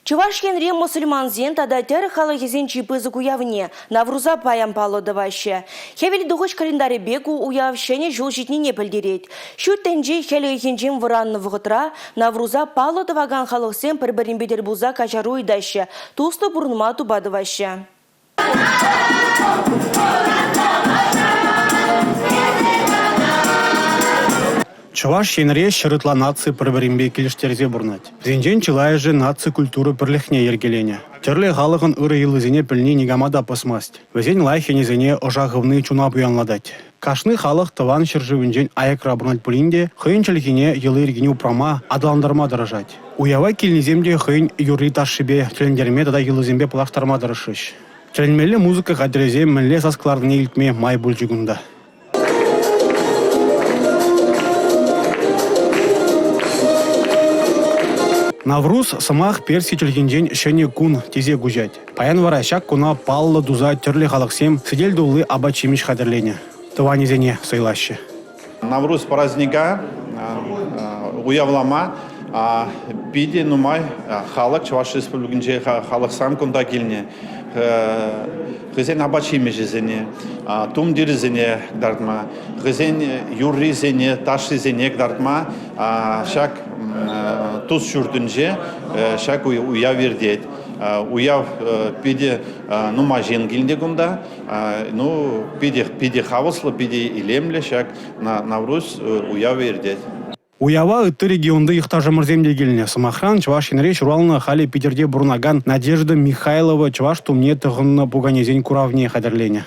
Чӑваш Енри мӑсӑльмансен тата тӗрӗк халӑхӗсен чи пысӑк уявне, Навруза паян паллӑ тӑваҫҫӗ. Хӗвел тухӑҫ календарӗпе ку уяв Ҫӗнӗ ҫул ҫитнине пӗлтерет. Ҫут тӗнче хӗл ыйхинчен вӑраннӑ вӑхӑтра Навруза паллӑ тӑвакан халӑхсем пӗр-пӗринпе тӗл пулса каҫару ыйтаҫҫӗ, туслӑ пурӑнма тупа тӑваҫҫӗ. Чӑваш Енре 100 ытла наци пӗр-пӗринпе килӗштерсе пурӑнать. Вӗсенчен чылайӑшӗ наци культура пӗрлӗхне йӗркеленӗ. Тӗрлӗ халӑхӑн ырӑ йӑлисене пӗлни никама та пӑсмасть. Вӗсен лайӑх енӗсене ӑша хывни чуна пуянлатать. Кашни халӑх тӑван ҫӗршывӗнчен аякра пурӑнать пулин те хӑйӗн чӗлхине, йӑли-йӗркине упрама, аталантарма тӑрӑшать. Уява килнисем те хӑйӗн юрри-ташшипе тӗлӗнтерме тата йӑлисемпе паллаштарма тӑрӑшрӗҫ. Тӗлӗнмелле музыка хатӗрӗсем мӗнле сас кӑларнине илтме май пулчӗ кунта. Навруз сӑмах перси чӗлхинчен «ҫӗнӗ кун» тесе куҫать. Паян вара ҫак куна паллӑ туса тӗрлӗ халӑхсем сӗтел тулли апат-ҫимӗҫ хатӗрленӗ, тӑванӗсене сӑйлаҫҫӗ. Навруз праздника уявлама питӗ нумай халӑх Чӑваш Республикинче халӑхсем кунта килнӗ. Хӑйсен апат-ҫимӗҫӗсене, тумтирӗсене кӑтартма, хӑйсен юррисене, ташшисене кӑтартма ҫак тус ҫуртӗнче ҫак уяв иртет. Уяв питӗ нумай ҫын килнӗ кунта. Ну, питӗ, питӗ хаваслӑ, питӗ илемлӗ ҫак Навруз уявӗ иртет. Уява ытти регионти йӑхташӑмӑрсем те килнӗ. Сӑмахран, Чӑваш Енре ҫуралнӑ, халӗ Питӗрте пурӑнакан Надежда Михайлова чӑваш тумне тӑхӑннӑ пуканесен куравне хатӗрленӗ.